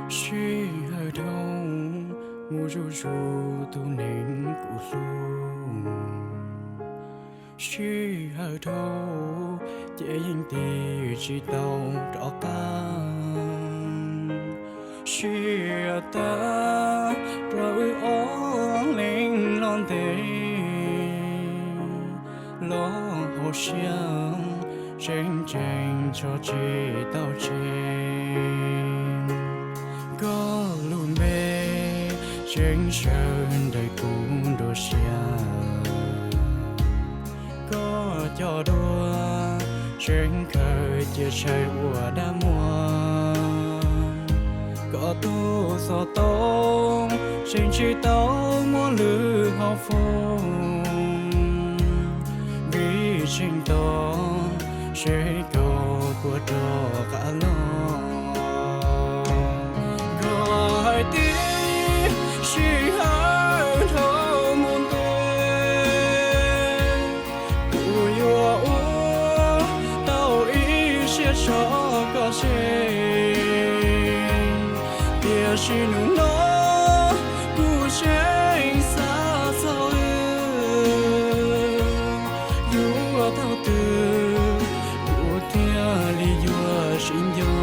Sij hawm dhau mus zuj zus tus neeg kuv hlub, sij hawm dhau ces yeej tig tsis tau rov qab. Sij hawm tag rau wb ob leeg los ntev, los hauv siab tseem tseem tso tsis tau tseg. Koj lub npe tseem sawv ntawm kuv nruab siab, koj cov dua tseem khaws cia tshaib ua dab muag. Koj tus xov tooj tseem tsis tau muaj lwm hauv fooj, vim tseem tos seb koj puas rov qab los. Koj hais tias sij hawm dhau mus ntev, kuv yuav ua tau ib siab tso koj tseg. Tiam sis hnub no kuv tseem xav txog wb, yuav thaum twg kuv thiaj li yuav sib nco.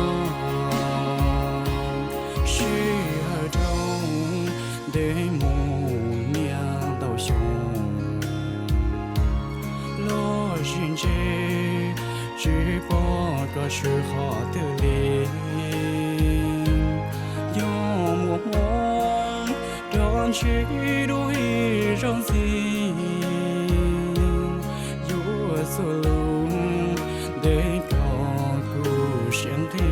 Sij hawm dhau ntev mus niaj ntau xyoo, los sis ntshe tsis pom koj tshwm qhov twg li. Yog muaj hmoov rov ntsib dua ib zaug ntxiv, yuav txhua lub ntev koj kuv siab nqig.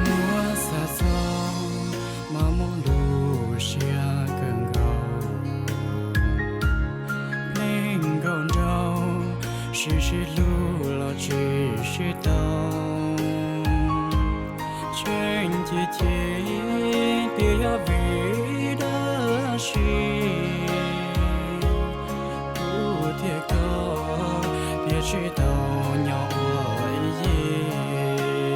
Muab xav txog mas muaj lub siab kawg nkaus, pheej nkaum nraug sib sib hlub los tsis sib tau. Tseem cia chim tias yog vim dab tsi kuv thiab koj thiaj tsis tau nyob ua ib yig.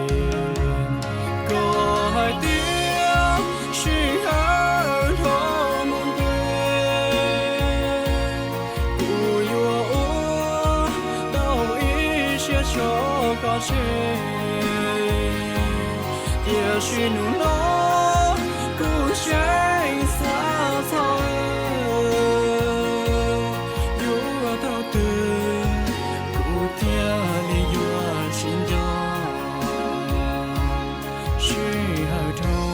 Koj hais tias sij hawm dhau mus ntev, kuv yuav ua tau ib siab tso koj tseg. Tiam sis hnub no kuv tseem xav txog wb, yuav thaum twg kuv thiaj li yuav sib nco. Sij hawm dhau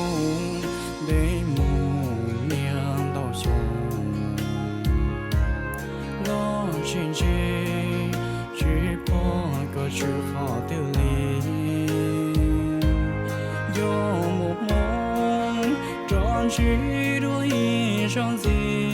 ntev mus niaj ntau xyoo, los sis ntshe tsis pom koj tshwm qhov twg li. Yog muaj hmoov rov ntsib dua ib zaug ntxiv,